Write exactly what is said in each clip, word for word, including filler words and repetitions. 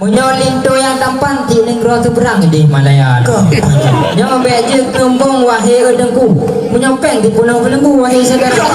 Meunyoe linto nyang tampan cit nanggroe seubeurang idéh Malaya. Nyoe bèk jeuet keumbông wahé e teungku. Meunyoe péng sipeunoh beuleubu wahé syedara.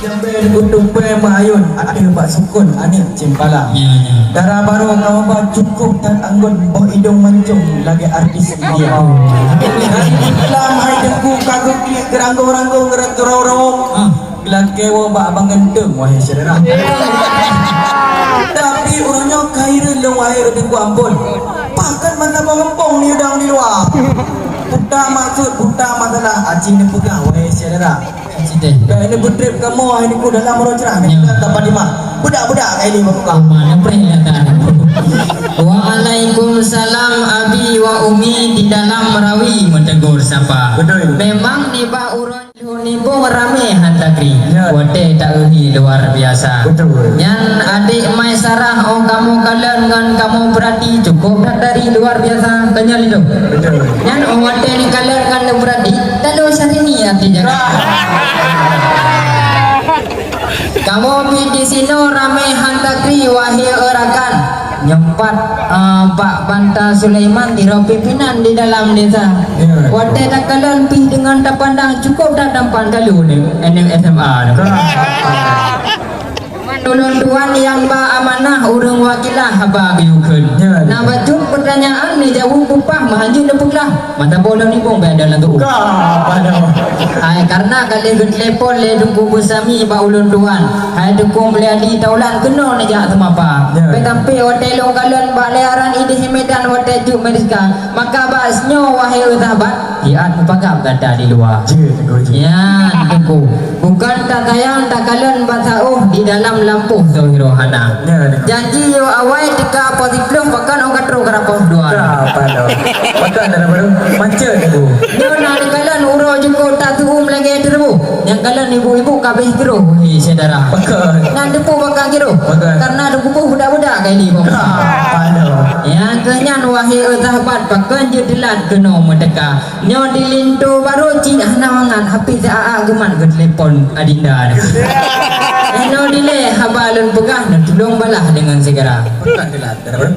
Jamben Kutumpée meuayôn, ateueh bak sukon aneuk ceumpala. Ya, ya. Dara barô kamoe ba cukôp that anggun, boh idông mancông lagèe artis India. Oh. Dari di dalam hai teungku ka geuklik geuranggong-ranggong ngeureueng geurong-rong. Ah. Geulakée woe bak abang ganteng, wahé syedara. Tapi uroe nyoe ka hireuen lôn wahé teungku ampôn. Pakon mata bang geumpông ni udang di luwa. Buta maksud, buta masalah, aci neupeugah, wahé syedara. Aci teh. Bèk neubeutrép kamoe hai teungku dalam uroe ceramah. Ya. Ka Fatimah. Budak-budak kai lé bak muka. Mana preh datang. Waalaikumsalam abi wa umi di dalam rawi meutegur sapa. Betul. Memang nibak uroe Nibong ramé han takri, ya. Watée taeuhi luar biasa. Betul. Nyan adék Maisarah, oh kamoe kalon ngon kamoe peurati, cukôp that dari luar biasa. Tanyong lé tu. Betul. Nyan oh watée neukalon ngon neupeurati, talo Syahrini até jaga. Kamoe pih di sinoe ramé han takri, wahé e rakan. Nyoe pat, eh, Pak Banta Sulaiman sidroe pimpinan di dalam desa. Ya. Watée takalon pih deungon tapandang cukôp that tampan talu ni, aneuk S M A tu. Ulôn tuan nyang ba amanah ureueng wakilah haba geuyue kheun. Ya. Na bacut peutanyaan neujaweueb bupah meuhanjeuet neupeugah. Mata boh lôn nibong bèk ada lam tu'uek. Ka, padahai. Hai, karena ka lheueh geutelepon lé Teungku Beusami bak ulôn tuan. Hai Teungku Mulyadi Taulan keunoe neujak seumapa. Ya. Bèk sampai watèe lôn kalon bak lé aran idéh Medan watèe cut Meriska. Maka bak sinyoe wahé sahabat, siat mupagab gata di luwa. Jeuet, Teungku, jeuet. Nyan, Teungku. Bukon tasayang takalon basa oh di dalam lampôh zahir rohana. Ya, ya. Janji yoh awai teuka poh siplôh pakon ong ka troh ka poh dua. Ka, apa dah? Pakon dah baru? Macet tu. Nyoe na neukalon uroe jukôk tak tuum lagèe teureubu. Nyang kalon ibu-ibu ka abéh troh, hei syedara. Pakon. Nan deupeu bakang jroh. Pakon. Karena deukuboh budak-budak kali kong. Ka, apa dah? Nyang keu nyan wahé sahabat pakon jeuet teulat keunoe meuteuka. Nyoe di linto barô cit hana mangat, hapé siat geumat geutelepon adinda nyoe. Nyoe dilèe haba lôn peugah, neutulông balaih deungon sigara. Bukan teulat, dah, bro.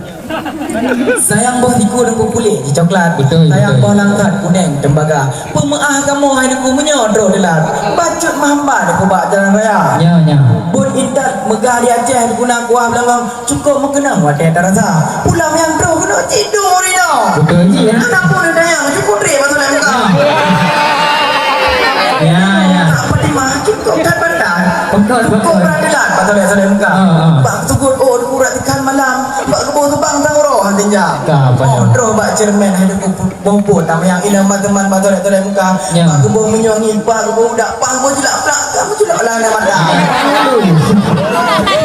Sayang boh siku deungon kulét di coklat. Betul, sayang betul. Boh langkat kunèng tembaga. Peumeu'ah kamoe hai Teungku meunyoe droe teulat. Bacut meuhamba Teungku bak jalan raya. Nyoe, nyoe. Buet intat meugah di Aceh guna kuah beulangong. Cukôp meukeunong watèe tarasa. Pulang nyang troh keunoe cit dum ureueng inong. Beutôi jih, ya. Keuneuk pun neutanyong cukôp trép bak solek muka. Ya, ya. Kak Fatimah cukôp that bantai. Betul, betul. Cukôp brat teulat bak solek-solek muka. Ha, ha. Bak seugot ôk dikurat ikan malam. Bak geuboh subang sang uroe han tinja. Ka, betul. Oh, troh bak chairman hai Teungku. Mumpung tamanyong inong ban teuma bak solek-solek muka. Ya. Bak geuboh meunyoe ngieng, bak geuboh udak, bak geuboh julak plak, bak geuboh julak lam mata.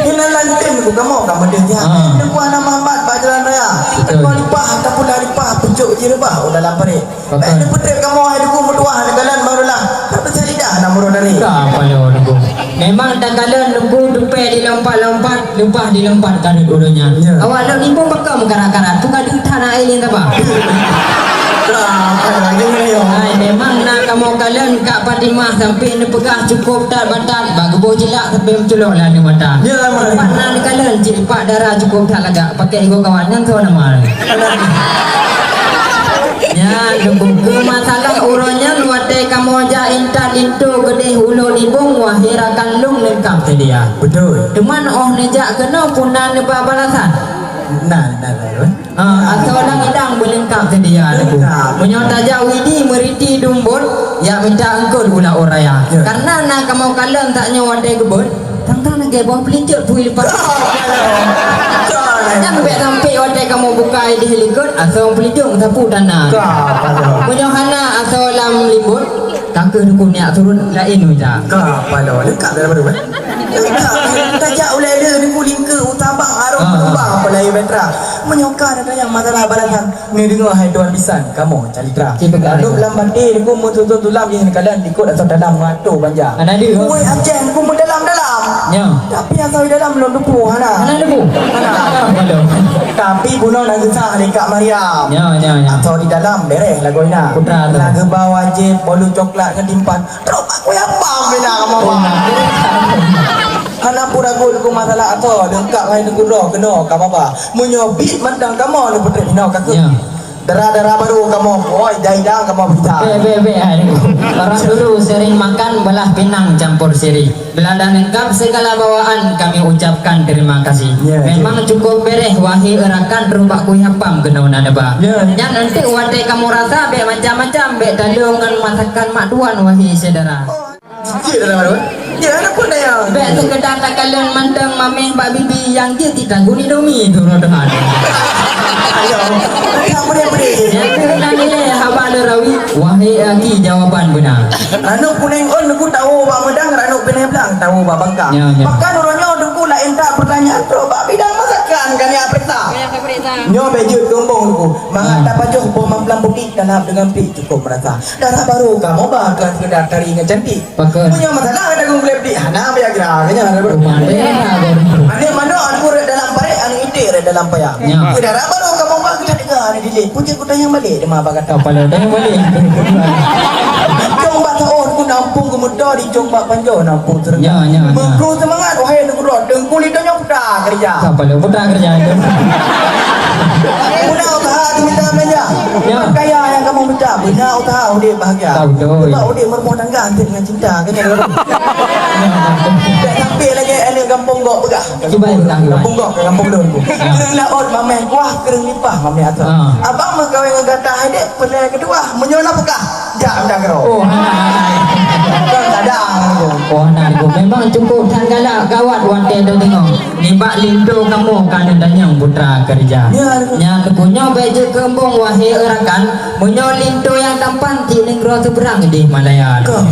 Keunan lantém Teungku kamoe ka meudeh nyan. Ah. Teungku hana meuhambat bak jalan raya. Betul. Teungku lipah, ka pula lipah, pucôk jireubah u dalam paréh. Betul. Bèk neupeutrép kamoe hai Teungku meutuah neukalon barulah. Tapi saya lidah hana meurunoe dari. Ka paloe Teungku. Memang takalon Teungku tupée dilompat-lompat. Leupah dilompat ka rhot uroe nyan. Ya. Awak lôn ibu pakon meukarat-karat, tu ka deuh that na ai lé saba. Lah, lagi ngeri, ya. Hai, memang na kamoe kalon Kak Fatimah sampai neupeugah cukôp that batat, bak geuboh jilak sampai meuculok lam aneuk mata. Ya, Mak. Pat na neukalon cit pat dara cukôp that lagak, pakai igoe kawan nyan soe nama. Nyan, Teungku, keu masalah uroe nyan watèe kamoe jak intat linto keudeh Ulôn Ibong, wahé rakan lôn leungkap seudia. Betul. Teuma 'oh neujak keunoe pun na neuba balasan. Nah, nah, nah, nah. Ah, asoe lam idang beuleungkap seudia, Teungku. Leungkap. Meunyoe tajak u Idi meuriti dum bot, jak mita eungkôt u laôt raya. Ya. Karena na kamoe kalon tanyoe watèe geubeuet, tang-tang lagèe boh peulincut pui leupah. Ka, ka. Nyan bèk sampai watèe kamoe buka idéh likot, asoe peulincut meusapu tanah. Ka, ka. Meunyoe hana asoe lam limbot, ka keuh Teungku neujak turot laén mita. Ka, paloe. Leungkap dah baru, eh? Leungkap. Tajak ulèe le Teungku lingke u tabang arung. Ah. Lubang peulayèe bahtera. Meunyoe ka na tanyong masalah balasan, neudeungoe hai tuan bisan, kamoe calitra. Cik peugah. Lôn lam baté Teungku meususun sulam di neukalon likot asoe dalam meuato banja. Hana deuh. Kuweh Aceh Teungku meudalam-dalam. Nyo. Tapi asoe dalam lôn teupeu hana. Hana teupeu. Hana. Hana. Tapi bunoe na geusah lé Kak Mariam. Ya, ya, ya. Atau di dalam bereh lagu ina. Putra tu. Lagu bawa jeb, bolu coklat ngon timphan. Trok aku ya pam bina kamu. Oh, bang. Hana pura gut ku masalah atau lengkap hai nunggu roh kena kamu ba. Meunyoe bit mantang kamu ni putri bina kaku. Ya. Dara-dara baru kamu, oi, jai dang kamu bisa. Be, be, be, hai. Orang dulu sering makan belah pinang campur sirih. Bila dah lengkap segala bawaan, kami ucapkan terima kasih. Ya, ya. Memang cukup bereh, wahai rakan, rubak kuih apam keunoe na neuba. Ya. Nyan eunteuk watèe kamoe rasa, bèk macam-macam, bèk taleueng ngon masakan mak tuan, wahai syedara. Jeuet dalam baru, eh? Ya, ada pun daya. Bèk seukeudar takalon mantong mamèh bak bibi nyang jeuet jitagun Indomie tu rodohan. Ayo, tak boleh, boleh. Nyang keunan lé haba le rawi, wahai aki jawaban beuna. Ranub kuneng ôn Teungku tawoe bak meudang, ranub binéh blang tawoe bak bangka. Ya, ya. Bahkan uroe nyoe Teungku laén that peurtanyaan trok bak bidang masakan kami peuriksa. Nyoe bèk jeuet keumbông Teungku. Mangat tapajoh boh mamplam putéh kalap deungon pih cukup meurasa. Dara barô kamoe ba tuan seukadar tari ngon cantik. Pakon. Meunyoe masalah gata geugleh pih hana baya gira keu nyan dara barô. Rumah deh, nah, baru. Aneuk manok aneuk rot dalam parék, aneuk iték rot dalam paya. Ya. Keu dara barô kamoe ba gata teuga aneuk dilek. Pucuk kutanyong balek teuma bak gata. Kapal udah yang balik. Cong bak taoh ku nampung geumeudo di cong bak panjoh nampung seureuga. Ya, ya, ya. Meukru seumangat wahai aneuk rot, Teungku Lintô nyoe putra keureuja. Kapal putra keureuja itu. Meunan usaha tu mita beulanja. Ya. Bukan kaya nyang kamoe mita, beuna usaha udép bahagia. Betul. Sebab udép meurumah tangga hanteuk ngon cinta, kan, ya? Tak sampai lagi aneuk gampông gok peugah. Cuba yang tangguh. Gampông gok, gampông lôn. Ya. Keureung laôt mamèh kuah, keureung lipah mamèh asoe. Ah. Abang meukawen ngon gata hai dek, peulai keudua, meunyoe na peugah, jak mita keudroe. Oh, hana, hana. Bukan kadang tu. Oh, hana tu. Memang cukup that galak, gawat watèe teudeungoe. Nibak Lintô kamoe ka neutanyong putra keureuja. Ya, Teungku. Nyan Teungku nyoe bèk jeuet keumbông wahé rakan, meunyoe Lintô nyang tampan cit nanggroe seubeurang di Malaya. Ka.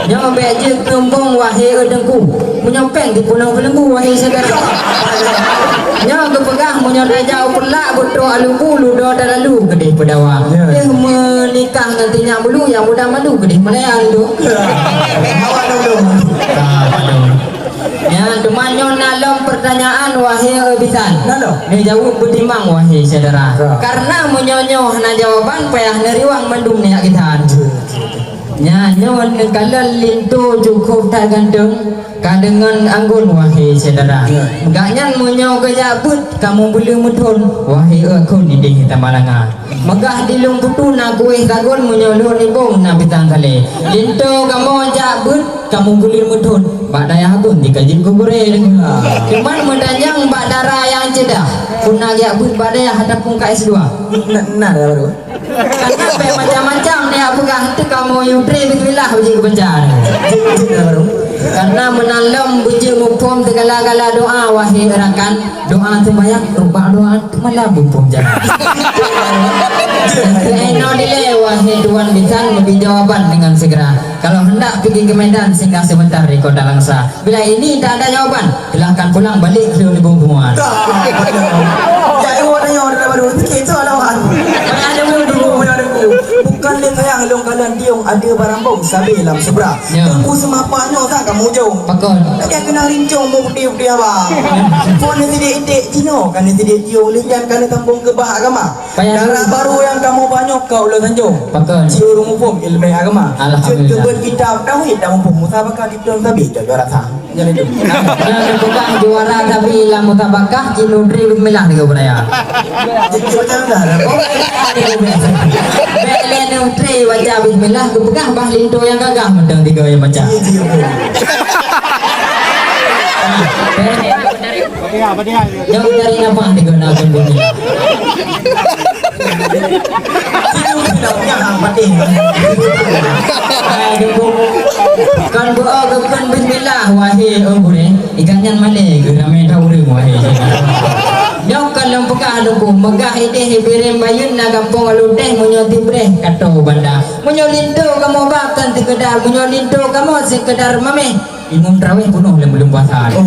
Nyoe bèk jeuet keumbông wahé Teungku, meunyoe péng di punoh beuleubu wahé syedara. Nyoe geupeugah meunyoe tajak u Peureulak beutôi alubu ludoe talalu keudeh peudawa. Ya. Deuh meunikah ngon si nyak bulu nyang muda malu keudeh Malaya tu. Ya. Awak dulu. Ah, aduh. Ya, teuma nyoe na lom peurtanyaan, wahé bisan. Na lom. Neujaweueb beutimang, wahé syedara. Ya. Karena meunyoe nyoe hana jawaban, payah neuriwang mandum nyak geutan. Betul, betul, betul. Nya, nyoe neukalon Lintô cukup that ganteng, ka deungon anggun, wahé syedara. Ya. Gobnyan meunyoe geujak beuet, kamoe beuleueh meuthon, wahé eukon idéh tamalanga. Meugah di Lueng Putu na kueh sagon, meunyoe lôn ibong na pisang salé. Lintô kamoe jak beuet, kamoe buleuen meuthon, bak dayah abon dikaji keu gurée. Cuman meudanyang bak dara nyang ceudah, puna jak beuet bak dayah ataupun ka S dua. Na, na dara baru. Karena bèk macam-macam ni, aku peugah tu kamoe yue tré bismillah uji keubanca. Karena meunan lom beujeuet muphom segala-gala doa, wahé rakan. Doa seumayang, rubak doa malam bungkong jalan. Keunoe dilèe, wahé tuan bisan, beri jawaban dengan segera. Kalau hendak pergi ke Medan, singgah sebentar di Kota Langsa. Bila ini tak ada jawaban, silahkan pulang balik ke Lubong Bunguan. Jadi, awak tanya orang baru, sikit tu lawan. Banyak ada orang dulu, banyak ada dulu. Bukan dia sayang, long kalan diong, ada barang bom, sabe lam seberang. Ya. Teungku seumapa nyoe ka kamoe jong. Pakon. Lagèe keunong rincong mu putih-putih abang. Phôn ni sidik iték, jinoe ka ni sidik jiong, lheuh nyan ka ni sambông keu bah agama. Payah. Dara baru nyang kamoe ba nyoe ka ulôn sanjong. Pakon. Ci ureueng muphom ileumèe agama. Alhamdulillah. Cit keubeut kitab tauhid dan muphom musabaqah diplom sabe juara sa. Nyan itu. Nyang peugah juara sabe lam musabaqah, ci nutri bismillah tiga beraya. Jadi, macam mana? Bèk lé nutri baca bismillah, geupeugah bah linto nyang gagah mantong tiga nyang baca. Iya, iya, iya. Nyang dari nafah tiga nak pun bunyi. Itu tidak punya hak mati. Hai, dukung. Kan doa geupeugah bismillah, wahé, oh, gurèe. Ikan nyan malèe geuh ramé that ureueng wahé. Nyoe ka lôn peugah Teungku, meugah idéh Ibrahim Bayeuen na gampông Alun Teh, meunyoe tibreh ka toe banda. Meunyoe linto kamoe bak kon seukeudar, meunyoe linto kamoe seukeudar mamèh, imum traweh peunoh lom buleuen puasa. Oh.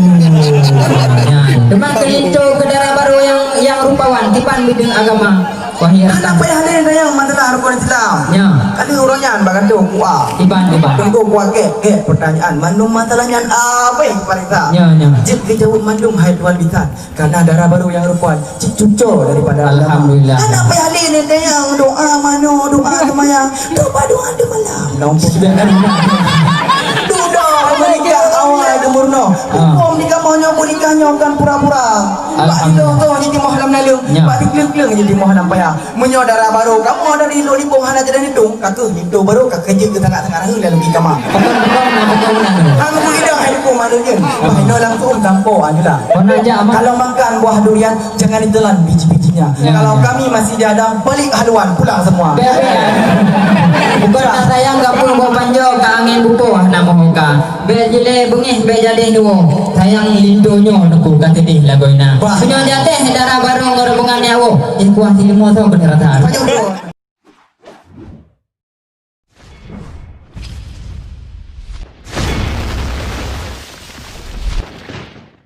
Nyan. Teuma keu linto keu dara barô nyang, nyang rupawan, kiban bideueng agama. Wahai Anak payah lé dayang masalah rukon Islam. Ya. Ada orang nyan bak kantô kuah. Iban, iban. Tunggu kuah kek, kek pertanyaan. Mandum masalah nyan abéh parisa. Ya, ya. Jeuet geujaweueb mandum hai tuan bisan. Karena dara barô nyang rukon cit cuco daripada ulama. Alhamdulillah. Anak payah lé dayang doa manoe, doa seumayang. Doa doa di malam. Nah, untuk sudah kan. Dudoe meunikah awai geumeurunoe. Ah. Huköm di kamoe nyoe meunikah nyoe kon pura-pura. Bak Alhamdulillah. Sidong-dong jitimoh lam naleueng, Ya. Bak sikleueng-kleueng jitimoh lam paya. Meunyoe dara barô kamoe dari lôn libong hana jadi nitong, ka keuh linto barô ka keujeuet keu sangat-sangat rahi dalam di kama. Betul, betul, betul, betul. Hang beuidang hai huköm manusia. Ah. Bah inoe langsung sampoe anjuran. Pernah jak, Mak? Kalau makan buah durian, jangan ditelan biji-bijinya. Ya, Kalau ya. Kami masih di Adam, balik haluan, pulang semua. Bèk, bèk. Bukan nak sayang gampông bawa panjau ka angin bupoh nak meuhoka. Bèk jilé beungéh, bèk jadéh nuwoe. Sayang linto nyoe nuku ka teudeh lagoe na. Wah. Meunyoe jadéh dara barô ngon rombongan nyawoe, eh, kuah silimo soe beutara-tara. Payah tu.